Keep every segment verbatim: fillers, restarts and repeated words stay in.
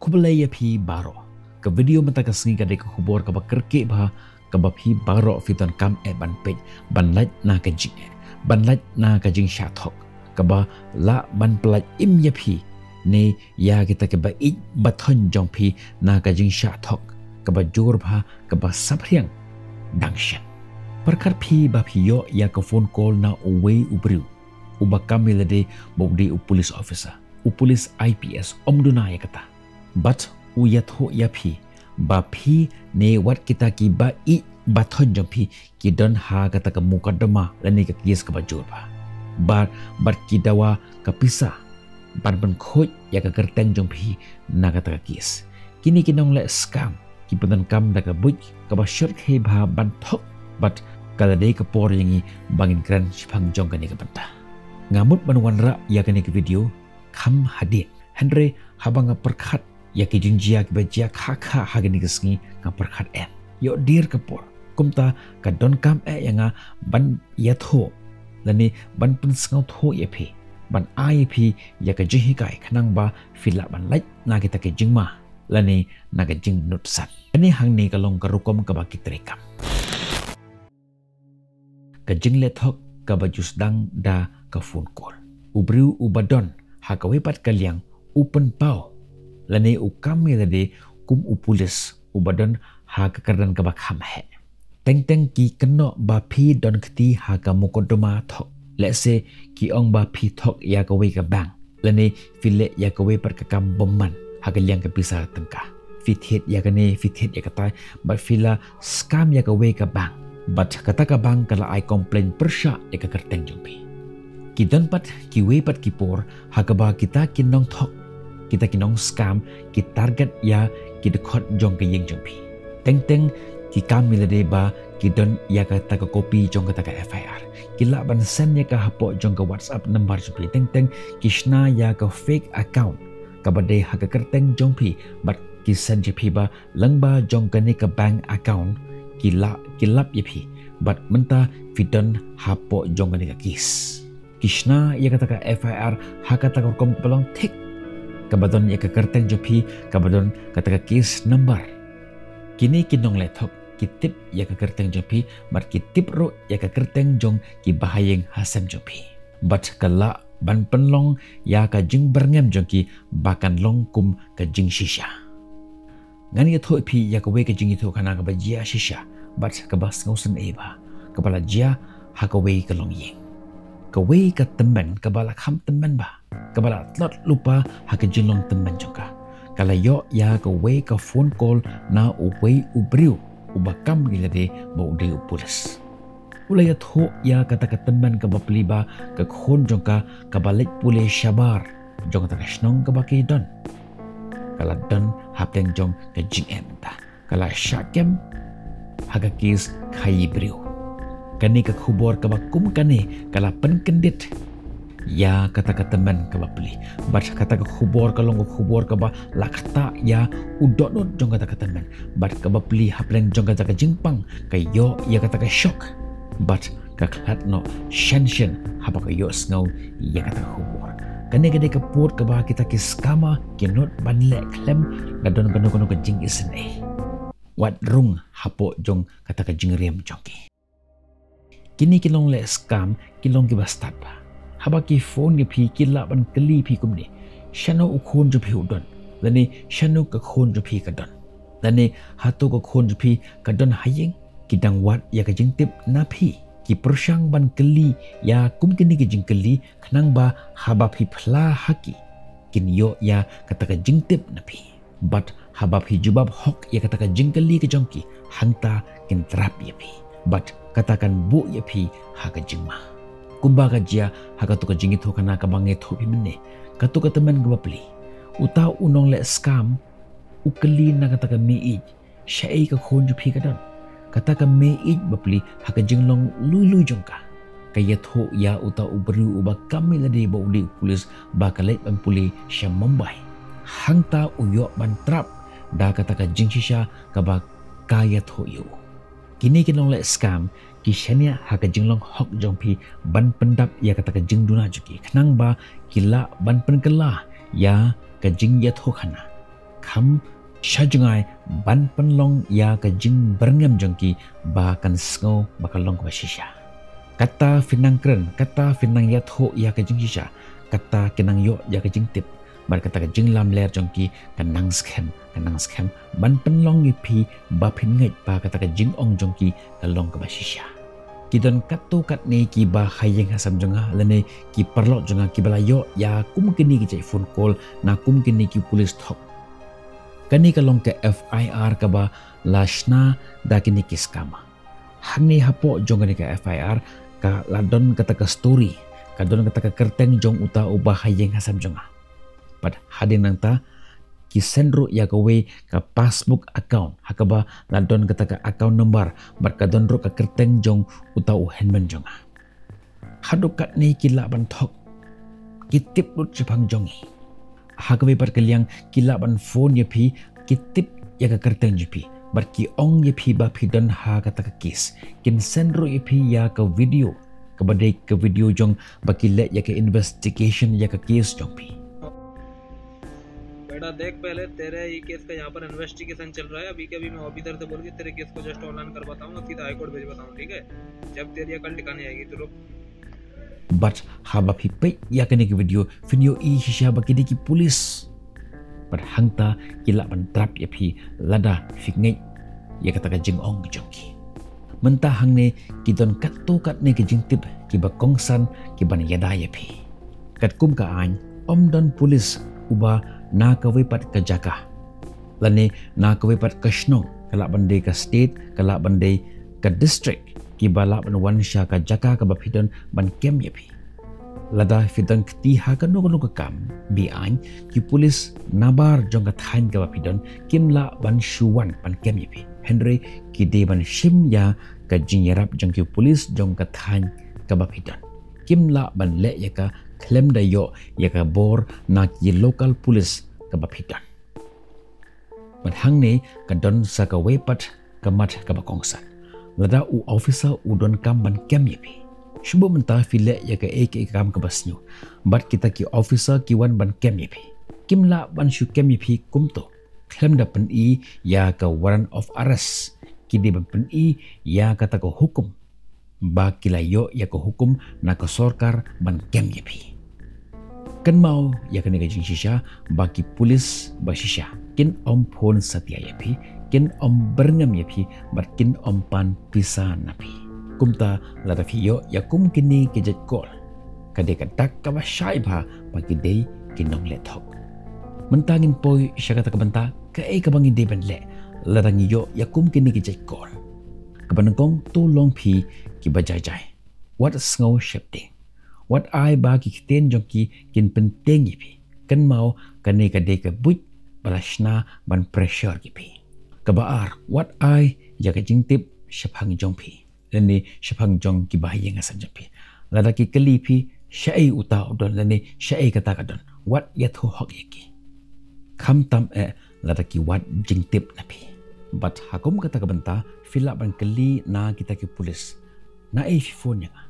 Khublei ïa phi baroh. Ka video mynta ka sngi ka dei ka khubor kaba kyrkieh bha, kaba phi baroh phi donkam eh ban peit, ban lait na ka jingeh, ban lait na ka jingshah thok, kaba lah ban pyllait im ïa phi ne ïa kita kiba ïeit ba thoiñ jong phi na ka jingshah thok kaba jur bha, kaba saphriang dang shen. Pyrkhat phi ba phi ïoh ïa ka phone call na uwei u briew uba kam ïa lade ba u dei u police officer, u police I P S, ym duna ïa kata. Bad u ïathuh ïa phi ba phi ne wat kita kiba ïeit ba thoiñ jong phi ki don ha kata ka mukotduma lane ka case kaba jur bha. Bad, bad ki dawa ka pisa ban pynkhuid ïa ka kyrteng jong phi na kata ka case. Kine ki nongleh scam ki pyndonkam da ka buit kaba shortcut bha ban thok, bad ka la dei ka por ïa ngi ba ngin kren shaphang jong kane ka bynta. Nga mut ban wanrah ïa kane ka video kham hadien. Hynrei haba nga pyrkhat ïa ki jingjia kiba jia kha kha ha kane ka sngi, nga pyrkhat em, ïoh dier ka por. Kumta ka donkam eh ïa nga ban ïathuh lane ban pynsngewthuh ïa phi, ban ai ïa phi ïa ka jinghikai khnang ba phi lah ban lait na kita ki jingma lane na ka jingnutsat. Kane hangne ka long ka rukom kaba ki treikam. Ka jingleh thok kaba ju sdang da ka phone call. U briew uba don ha kawei pat ka liang u pynpaw lane u kam ïa lade kum u pulis uba don ha ka kyrdan kaba kham heh. Teng teng ki kynnoh ba phi don kti ha ka mukotduma thok. Lehse ki ong ba phi thok ïa kawei ka bank lane phi leh ïa kawei pat ka kam bymman ha ka liang ka pisa tyngka. Phi thied ïa kane, phi thied ïa katai, bad phi la scam ïa kawei ka bank. Bad kata ka bank ka la ai complaint pyrshah ïa ka kyrteng jong phi. Ki don pat kiwei pat ki por ha kaba kita ki nongthok, kita ki nongscam ki target ïa ki dkhot jong ka ïing jong phi. Teng teng ki kam ïa lade ba ki don ïa kata ka copy jong kata ka F I R. Ki lah ban send ïa ka hapoh jong ka WhatsApp number jong phi. Teng teng ki shna ïa ka fake account kaba dei ha ka kyrteng jong phi bad ki send ïa phi ba lyngba jong kane ka bank account ki lah, ki lap ïa phi bad mynta phi don hapoh jong kane ka case. Ki shna ïa kata ka F I R ha kata ka rukom kaba long thik, kaba don ïa ka kyrteng jong phi, kaba don kata ka case number. Kine ki nongleh thok ki tip ïa ka kyrteng jong phi bad ki tip ruh ïa ka kyrteng jong ki bahaïing hasem jong phi. Bad ka lah ban pynlong ïa ka jingbyrngem jong ki ba kan long kum ka jingshisha. Ngan ïathuh ïa phi ïa kawei ka jingïathuhkhana kaba jia shisha bad kaba sngewsynei bha, kaba la jia ha kawei ka longïing. Kawei ka tymmen kaba la kham tymmen bha, kaba la tlot lypa ha ka jinglong tymmen jong ka, ka la ïoh ïa kawei ka phone call na uwei u briew uba kam ïa lade ba u dei u pulis. U la ïathuh ïa kata ka tymmen kaba plie ba ka khun jong ka kaba leit pule shabar jong kata ka shnong kaba ki don, ka la don hapdeng jong ka jingeh mynta. Ka la shah kem ha ka case khaïi briew. Kane ka khubor kaba kum kane ka la pynkyndit ïa kata ka tymmen kaba plie. Bad kata ka khubor ka long ka khubor kaba la ktah ïa u dohnud jong kata ka tymmen. Bad kaba plie hapdeng jong kata ka jingpang ka ïoh ïa kata ka shock. Bad ka khlad noh shen shen haba ka ïohsngew ïa kata ka khubor. Kane ka dei ka pud kaba kita ki scammer ki nud ban leh khlem da don kano kano ka jingisynei. Wat rung hapoh jong kata ka jingriam jong ki. Kine ki nongleh scam ki long kiba stad bha. Haba ki phone ïa phi ki lah ban kylli phi kumne, shano u khun jong phi u don, lane shano ka khun jong phi ka don, lane hato ka khun jong phi ka don ha ïing. Ki dang wad ïa ka jingtip na phi. Ki pyrshang ban kylli ïa kum kine ki jingkylli khnang ba haba phi phla ha ki, kin ïoh ïa kata ka jingtip na phi. Bad haba phi jubab hok ïa kata ka jingkylli ka jong ki, hangta kin trap ïa phi. Bad kata kan buh ïa phi ha ka jingma. Kumba ka jia ha katu ka jingïathuhkhana kaba nga ïathuh ïa phi mynne, katu ka tymmen kaba plie. Uta u nongleh scam u kylli na kata ka mei-ïeit, shaei ka khun jong phi ka don. Kata ka mei-ïeit ba plie ha ka jinglong lui lui jong ka, ka ïathuh ïa uta u briew uba kam ïa lade ba u dei u pulis ba ka leit ban pule sha Mumbai. Hangta u ïoh ban trap da kata ka jingshisha kaba ka ïathuh ïa u. Kine ki nongleh scam ki shaniah ha ka jinglong hok jong phi ban pyndap ïa kata ka jingduna jong ki khnang ba ki lah ban pynkylla ïa ka jingïathuhkhana. kham sha jngai ban pynlong ïa ka jingbyrngem jong ki ba kan sngew ba ka long kaba shisha. Kata phi nang kren, kata phi nang ïathuh ïa ka jingshisha, kata ki nang ïoh ïa ka jingtip. Bad kata ka jinglamler jong ki ka nang skhem, ka nang skhem ban pynlong ïa phi ba phin ngeit ba kata ka jingong jong ki ka long kaba shisha. Ki don katto katne ki ba ha ïing ha sem jong nga lane ki paralok jong nga ki ba la ïoh ïa kum kine ki jait phone call na kum kine ki pulit thok. Kane ka long ka F I R kaba la shna da kine ki scammer. Hangne hapoh jong kane ka F I R ka la don kata ka story, ka don kata ka kyrteng jong uta uba ha ïing ha sem jong nga. Bad hadien nangta ki send ruh ïa kawei ka passbook account ha kaba la don kata ka account number bad ka don ruh ka kyrteng jong uta u hynmen jong nga. Haduh katne ki lah ban thok, ki tip lut shaphang jong ngi. Ha kawei pat ka liang ki lah ban phone ïa phi, ki tip ïa ka kyrteng jong phi bad ki ong ïa phi ba phi don ha kata ka case. Kin send ruh ïa phi ïa ka video kaba dei ka video jong ba ki leh ïa ka investigation ïa ka case jong phi. बेटा देख, पहले तेरे ये केस का यहाँ पर इन्वेस्टिगेशन चल रहा है। अभी के अभी मैं ऑफिसर से बोल के तेरे केस को जस्ट ऑनलाइन करवाता हूँ, सीधा हाईकोर्ट भिजवाता हूँ, ठीक है? जब तेरी अकल ठिकाने आएगी तो रुक। Bad haba phi peit ïa kane ka video phin ïohi shisha ba ki dei ki pulit. Bad hangta ki lah ban trap ïa phi lada phi ngeit ïa kata ka jingong jong ki. Mynta hangne ki don katto katne ki jingtip kiba kongsan ki ban ïada ïa phi. Katkum ka aiñ, ym don pulit uba na kawei pat ka jaka lane na kawei pat ka shnong, ka lah ban dei ka state, ka lah ban dei ka district, kiba lah ban wan sha ka jaka kaba phi don ban kem ïa phi. Lada phi don kti ha kano kano ka kam be-aiñ, ki pulit nabar jong ka thaiñ kaba phi don kim lah ban shu wan ban kem ïa phi. Hynrei ki dei ban shim ïa ka jingïarap jong ki pulit jong ka thaiñ kaba phi don. Kim lah ban leh ïa ka khlem da ïoh ïa ka bor na ki local pulit kaba phi don. Bad hangne ka don sa kawei pat ka mat kaba kongsan. Lada u officer u donkam ban kem ïa phi, shu buh mynta phi leh ïa kaei kaei ka kam kaba sniew, bad kita ki officer ki wan ban kem ïa phi, kim lah ban shu kem ïa phi kumto khlem da pyni ïa ka warrant of arrest. Ki dei ban pyni ïa kata ka hukum ba ki la ïoh ïa ka hukum na ka sorkar ban kem ïa phi. Kynmaw ïa kane ka jingshisha ba ki pulit ba shisha kin ym phone satia ïa phi, kin ym byrngem ïa phi, bad kin ym pan pisa na phi. Kumta lada phi ïoh ïa kum kine ki jait call, ka dei ka dak kaba shai bha ba ki dei ki nongleh thok. Mynta ngin poi sha kata ka bynta kaei kaba ngi dei ban leh lada ngi ïoh ïa kum kine ki jait call. Kaba nyngkong, to long phi kiba jai jai. Wat sngew sheptieng. Wat ai ba ki ktien jong ki kin pyntieng ïa phi. Kynmaw kane ka dei ka buit ba la shna ban pressure ïa phi. Kaba ar, wat ai ïa ka jingtip shaphang jong phi lane shaphang jong kiba ha ïing ha sem jong phi. Lada ki kylli phi shaei uta u don lane shaei kata ka don, wat ïathuh hok ïa ki. Khamtam eh lada ki wad jingtip na phi. Bad ha kum kata ka bynta phi lah ban kylli na kita ki pulit, naei phi phone ïa nga,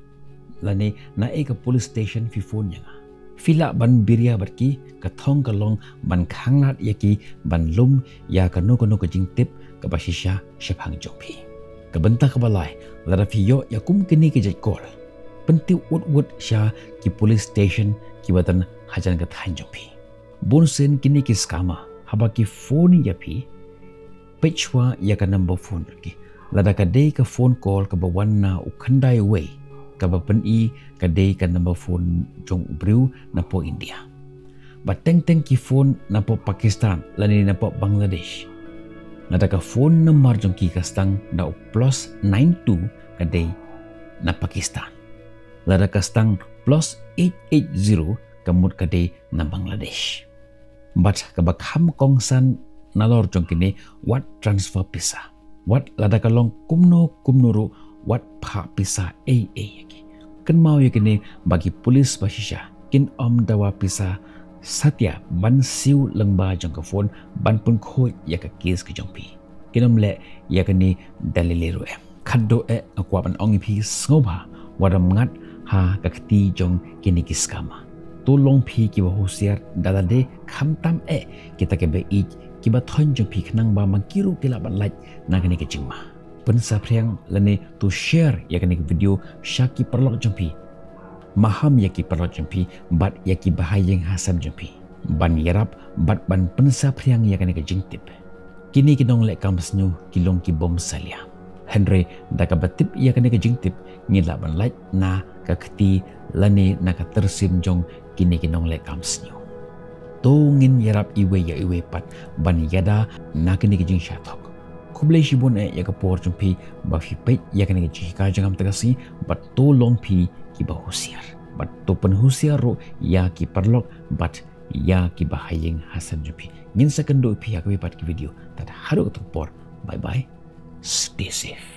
lane naei ka police station phi phone ïa nga. Phi lah ban biria bad ki, ka thong ka long ban khanglad ïa ki ban lum ïa kano kano ka jingtip kaba shisha shaphang jong phi. Ka bynta kaba lai, lada phi ïoh ïa kum kine ki jait call, pyntip wut wut sha ki police station kiba don hajan ka thaiñ jong phi. Bun sien kine ki scammer haba ki phone ïa phi, peit shuwa ïa ka number phone jong ki. Lada ka dei ka phone call kaba wan na u khyndai wei, kaba pyni ka dei ka number phone jong u briew napoh India. Ba teng teng ki phone napoh Pakistan lane napoh Bangladesh. Lada ka phone number jong ki ka sdang da u plus nine two, ka dei na Pakistan. Lada ka sdang plus eight eight zero, ka mut ka dei na Bangladesh. Bad kaba kham kongsan nalor jong kine, wat transfer pisa. Wat lada ka long kumno kumno ruh, wat phah pisa ei ei ïa ki. Kynmaw ïa kine ba ki pulit ba shisha kin ym dawa pisa satia ban siew lyngba jong ka phone ban pynkhuid ïa ka case ka jong phi. Kin ym leh ïa kane da lei lei ruh em. Khatduh eh nga kwah ban ong ïa phi, sngewbha wat ym ngat ha ka kti jong kine ki scammer. To long phi kiba husiar da lade, khamtam eh kita kiba ïeit, kiba thoiñ jong phi, khnang ba ma ki ruh ki lah ban lait na kane ka jingma. Pynsaphriang lane to share ïa kane ka video sha ki paralok jong phi, maham ïa ki paralok jong phi bad ïa ki bahaïing hasem jong phi, ban ïarap bad ban pynsaphriang ïa kane ka jingtip. Kine ki nongleh kam sniew ki long ki bym salia. Hynrei da kaba tip ïa kane ka jingtip, ngi lah ban lait na ka kti lane na ka tyrsim jong kine ki nongleh kam sniew. To ngin ïarap iwei ïa iwei pat ban ïada na kine ki jingshah thok. Khublei shibun eh ïa ka por jong phi ba phi peit ïa kane ka jinghikai jong nga mynta ka sngi, bad to long phi kiba husiar, bad to pynhusiar ruh ïa ki paralok bad ïa ki bahaïing hasem jong phi. Ngin sa kynduh ïa phi ha kawei pat ka video. Tad haduh kata ka por, bye bye, stay safe.